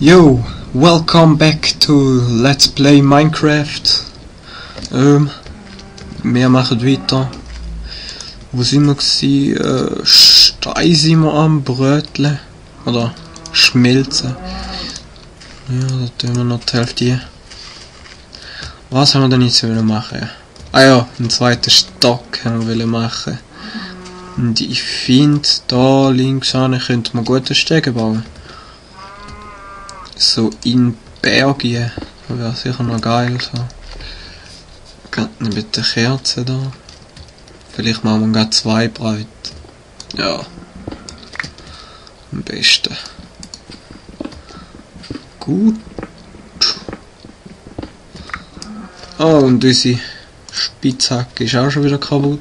Yo, welcome back to Let's Play Minecraft. Wir machen weiter. Wo sind wir gewesen? Stein sind wir am Bröteln. Oder schmelzen. Ja, da tun wir noch die Hälfte. Was haben wir denn jetzt machen? Ah ja, einen zweiten Stock haben wir machen. Und ich finde, da links an könnte man gute Stege bauen. So in Bergien. Das wäre sicher noch geil. So. Gerade mit der Kerze da. Vielleicht machen wir gerade 2 breit. Ja. Am besten. Gut. Oh, und unsere Spitzhacke ist auch schon wieder kaputt.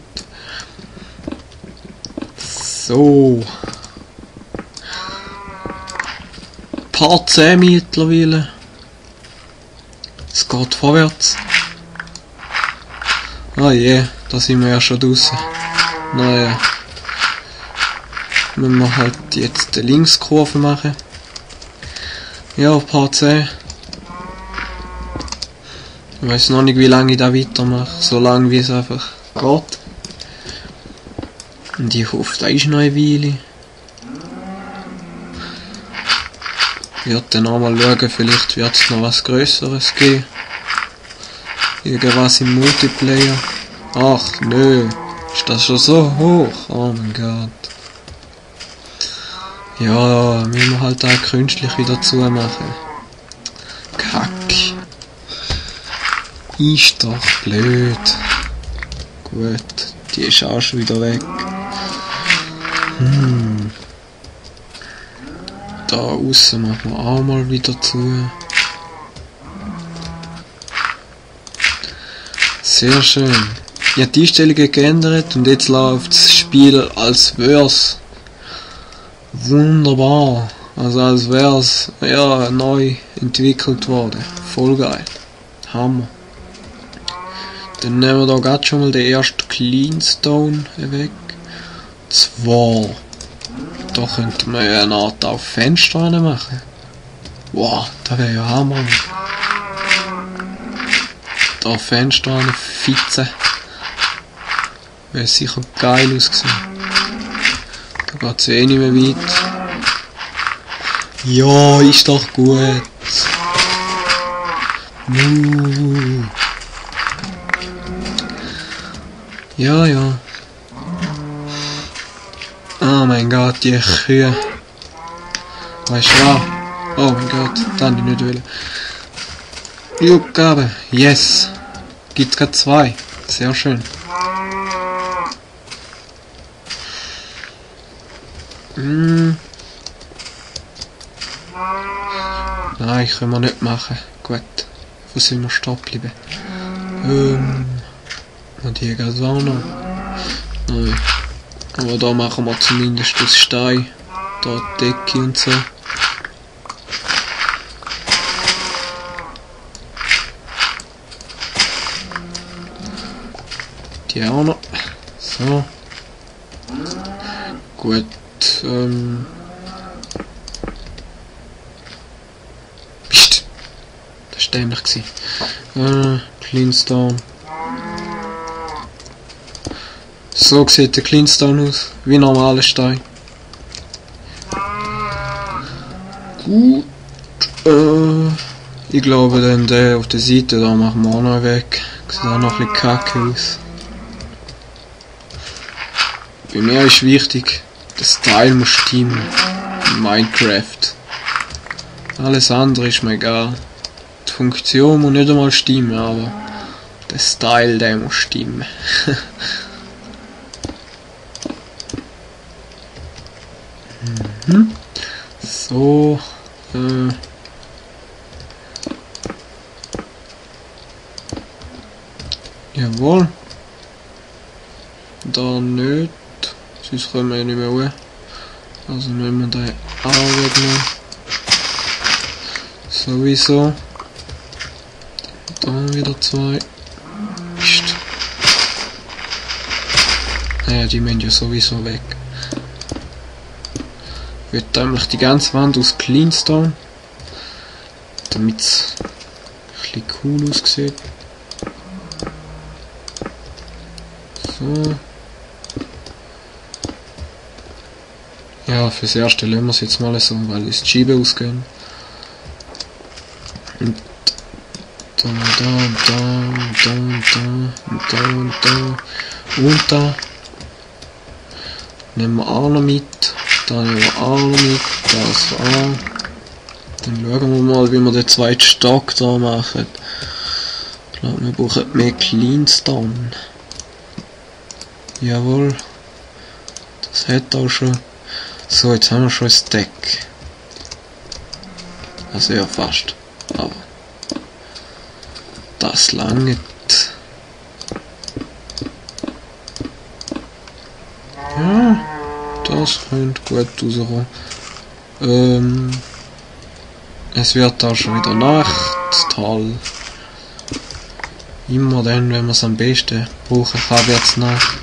So. Part 10 mittlerweile. Es geht vorwärts. Ah je, da sind wir ja schon draussen. Naja. Müssen wir halt jetzt die Linkskurve machen. Ja, Part 10. Ich weiß noch nicht, wie lange ich da weitermache. So lange wie es einfach geht. Und ich hoffe, da ist noch eine Weile. Ich werde dann auch mal schauen, vielleicht wird es noch was Größeres geben. Irgendwas im Multiplayer. Ach nö, ist das schon so hoch? Oh mein Gott. Ja, müssen wir halt auch künstlich wieder zumachen. Kack. Ist doch blöd. Gut, die ist auch schon wieder weg. Da außen machen wir auch mal wieder zu. Sehr schön. Ich habe die Einstellungen geändert und jetzt läuft das Spiel als wär's wunderbar. Also als wär's ja neu entwickelt worden. Voll geil. Hammer. Dann nehmen wir da gerade schon mal den ersten Cleanstone weg. Zwar. Da könnte man ja eine Art auf Fenster machen. Wow, das wäre ja Hammer. Da Fenster eine Fitze. Wäre sicher geil ausgesehen. Da geht es eh nicht mehr weit. Ja, ist doch gut. Ja, ja. Oh mein Gott, die Kühe. Weißt du was? Oh mein Gott, dann die nicht wollen. Die Aufgabe. Yes. Gibt's gerade 2. Sehr schön. Nein, können wir nicht machen. Gut. Wo sind wir stehen geblieben? Und hier geht es auch noch. Nein. Aber da machen wir zumindest das Stein. Da die Decke und so. Die auch noch. So. Gut. Psst. Das war dämlich gewesen. Cleanstone. So sieht der Cleanstone aus, wie normaler Stein. Gut. Ich glaube dann der auf der Seite, da machen wir auch noch weg. Sieht auch noch ein bisschen kacke aus. Bei mir ist wichtig, der Style muss stimmen. In Minecraft. Alles andere ist mir egal. Die Funktion muss nicht einmal stimmen, aber der Style, der muss stimmen. So, jawohl. Da nicht, sonst kommen wir nicht mehr hoch. Also nehmen wir den auch wegnehmen. Sowieso. Da wieder 2. Psst. Naja, die müssen ja sowieso weg. Ich will nämlich die ganze Wand aus Cleanstone. damit es ein bisschen cool aussieht. So. Ja, fürs Erste lassen wir es jetzt mal so, weil uns die Scheiben ausgehen. Und da, und da. Nehmen wir auch noch mit. Da nehmen wir auch noch mit. Das auch. Dann schauen wir mal, wie wir den zweiten Stock da machen. Ich glaube, wir brauchen mehr Cleanstone. Jawohl. Das hat auch schon. So, jetzt haben wir schon ein Stack. Also ja, fast. Aber das langt. Ja, das könnte gut rauskommen. Es wird auch schon wieder Nacht. Toll. Immer dann, wenn man es am besten brauchen kann, wird es Nacht.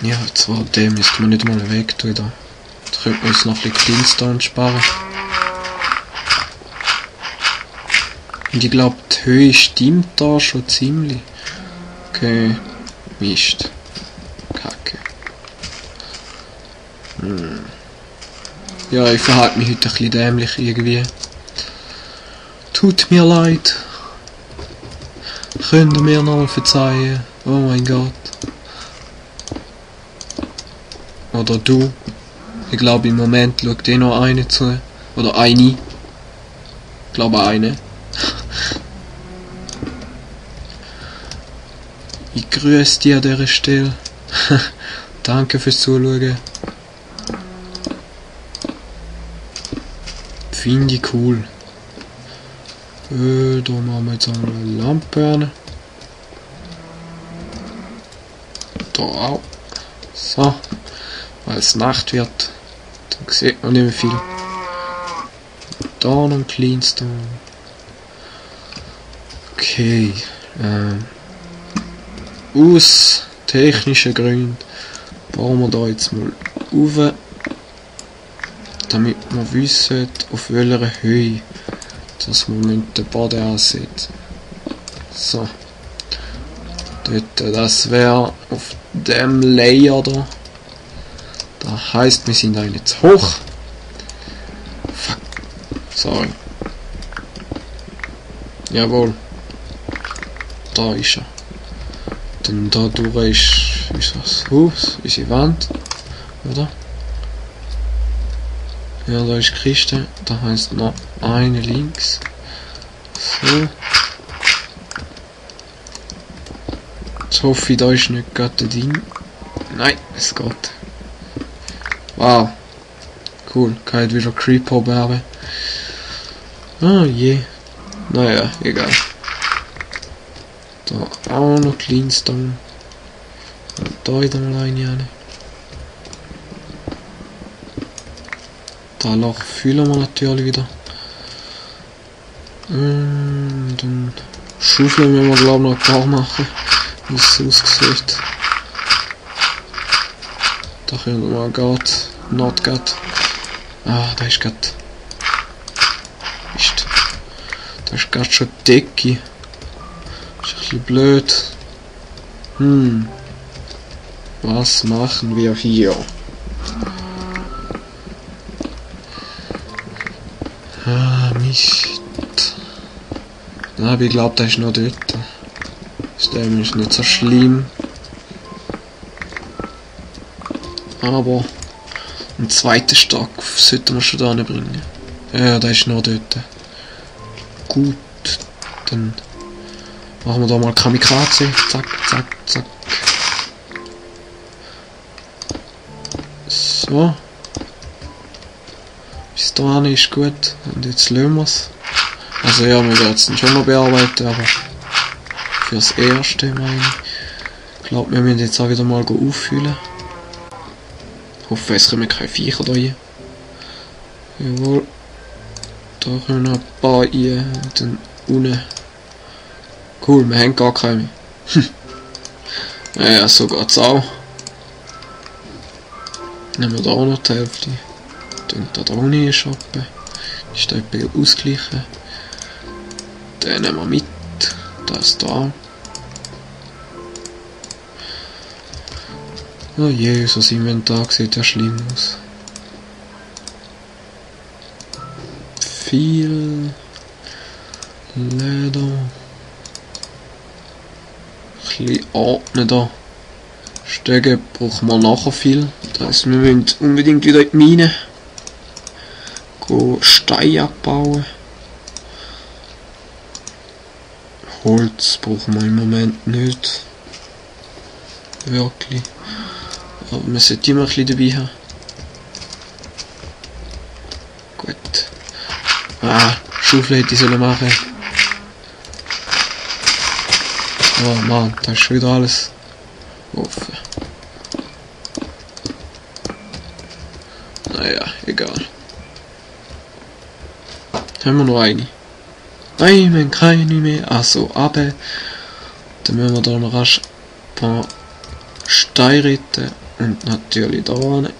Ja, zwar dem müsste man nicht mal weg tun. Da könnte man uns noch ein bisschen Cleanstone sparen. Und ich glaube, die Höhe stimmt da schon ziemlich. Okay, Mist. Kacke. Ja, ich verhalte mich heute ein bisschen dämlich irgendwie. Tut mir leid. Könnt ihr mir noch verzeihen? Oh mein Gott. Oder du. Ich glaube im Moment schaut eh noch eine zu. Oder eine. Ich glaube eine. Ich grüße dich an dieser Stelle. Danke fürs Zuschauen. Finde ich cool. Da machen wir jetzt einmal eine Lampe an. Da auch. So. Weil es Nacht wird, dann sieht man nicht mehr viel. Da noch ein Cleanstone. Okay. Aus technischen Gründen bauen wir da jetzt mal rauf, damit wir wissen, auf welcher Höhe dass wir den Boden ansetzen. So. Dort, das wäre auf dem Layer da. Das heisst, wir sind eigentlich zu hoch. Fuck. Sorry. Jawohl. Da ist er. Dann da durch ist das Haus, unsere Wand. Oder? Ja, da ist die Kiste. Da heisst noch eine links. So. Jetzt hoffe ich, da ist nicht gerade der Ding. Nein, es geht. Wow. Cool, kann ich wieder Creeper bewerben. Ah je. Naja, egal. Da auch noch Cleanstone. Und da wieder mal eine. Da Loch füllen wir natürlich wieder. Und dann schaufeln wir glaube noch ein paar machen, wie es aussieht. Da können wir gerade, not gerade. Ah, da ist gerade. Mist. Da ist gerade schon die Decke. Ist ein bisschen blöd. Was machen wir hier? Ah, Mist. Aber ich glaube, der ist noch dort. Das ist nicht so schlimm. Aber einen zweiten Stock sollten wir schon da bringen. Ja, der ist noch dort. Gut, dann machen wir da mal Kamikaze. Zack, zack, zack. So. Bis dahin ist gut. Und jetzt lassen wir es. Also ja, wir werden es dann schon mal bearbeiten, aber fürs Erste meine ich. Ich glaube, wir müssen jetzt auch wieder mal auffüllen. Ich hoffe, es kommen keine Viecher da rein. Jawohl. Da kommen noch ein paar rein und dann unten. Cool, wir haben gar keine. Ja, so geht's auch. Nehmen wir da auch noch die Hälfte. Dann da unten shoppen. Ist da etwas ausgleichen. Den nehmen wir mit. Das da. Oh je, so das Inventar sieht ja schlimm aus. Viel Leder. Ein bisschen ordnen da. Stege brauchen wir nachher viel. Das heisst, wir müssen unbedingt wieder in die Mine. Steine abbauen. Holz brauchen wir im Moment nicht. Wirklich. Aber wir sollten immer ein bisschen dabei haben. Gut. Ah, Schaufel hätte ich machen. Oh Mann, da ist schon wieder alles offen. Naja, egal. Haben wir noch eine? Nein, wir haben keine mehr. Also, runter. Dann müssen wir da noch rasch ein paar Steine retten. Und natürlich da rein.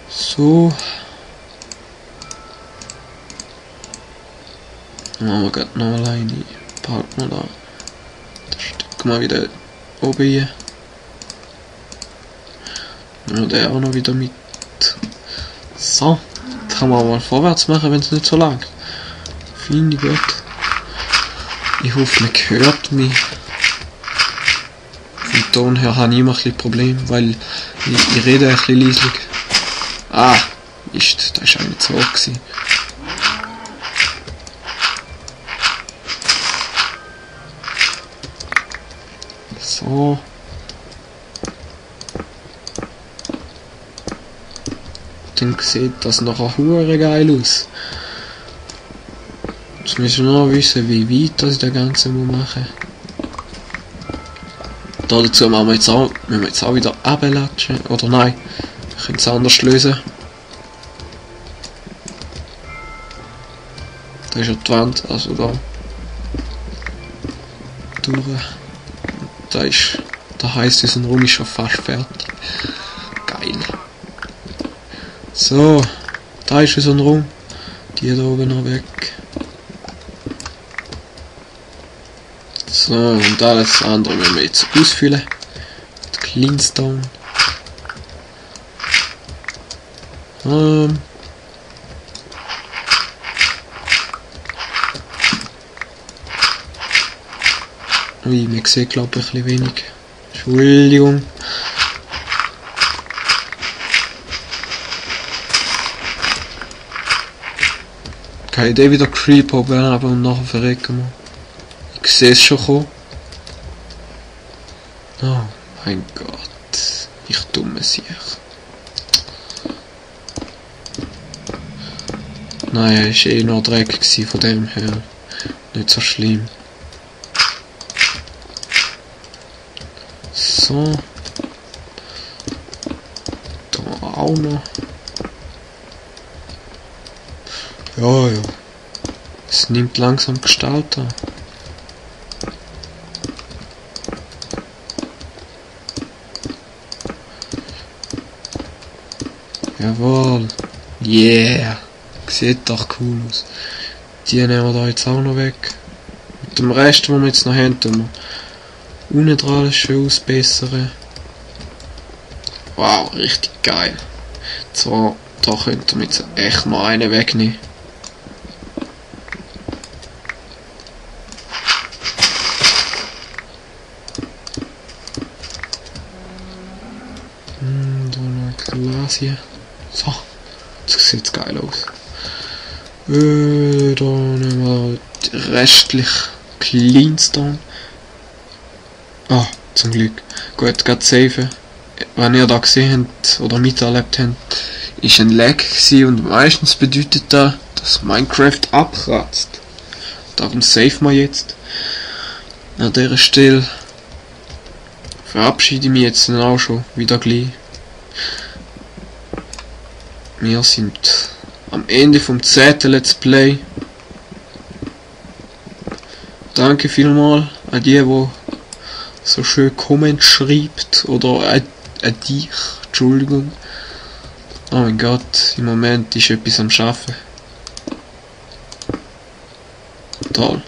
So. Dann machen wir gerade noch alleine. Behalten wir da. Das Stück mal wieder oben hier. Nehmen wir den auch noch wieder mit. So. Kann man mal vorwärts machen, wenn es nicht so lang. Finde ich gut. Ich hoffe, man hört mich. Vom Ton her habe ich immer ein bisschen Problem, weil ich rede ein bisschen leislich. Ah, ist, das war eigentlich zu hoch gewesen. So. Dann sieht das nachher hure geil aus. Jetzt müssen wir noch wissen, wie weit das der Ganze machen muss. Dazu machen wir müssen wir jetzt auch wieder runterlatschen. Oder nein, wir können es anders lösen. Da ist ja die Wand, also da. Durch. Da heisst, unser Raum ist schon fast fertig. Geil. So, da ist unser Raum. Die da oben noch weg. So, und alles andere müssen wir jetzt ausfüllen. Mit Cleanstone. Ui, man sieht glaube ich ein bisschen wenig. Entschuldigung. Kann ich den wieder Creeper oben haben und nachher verrecken wir. Ich sehe es schon kommen. Oh mein Gott. Ich dumme Sieg. Naja, es war eh noch Dreck von dem her. Nicht so schlimm. So. Da auch noch. Ja, ja. Es nimmt langsam Gestalt an. Jawohl. Yeah. Sieht doch cool aus. Die nehmen wir da jetzt auch noch weg. Mit dem Rest, den wir jetzt noch haben, tun wir unten dran schön ausbessern. Wow, richtig geil. Zwar, da könnte man jetzt echt mal einen wegnehmen. Da noch ein Glas hier. So, das sieht geil aus. Da nehmen wir die restliche Cleanstone. Ah, zum Glück. Gut, gerade safe. Wenn ihr da gesehen habt oder miterlebt habt, ist ein Lag gewesen und meistens bedeutet das, dass Minecraft abkratzt. Darum save wir jetzt. An dieser Stelle verabschiede ich mich jetzt dann auch schon wieder gleich. Wir sind am Ende vom 10. Let's Play. Danke vielmals an die so schön Comment schreibt oder an dich, Entschuldigung. Oh mein Gott, im Moment ist etwas am Schaffen. Toll.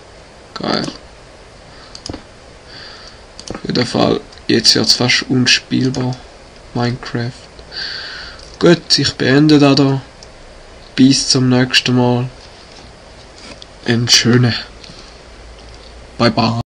Geil. Auf jeden Fall, jetzt wird es fast unspielbar. Minecraft. Gut, ich beende das da. Bis zum nächsten Mal. Einen schönen. Bye bye.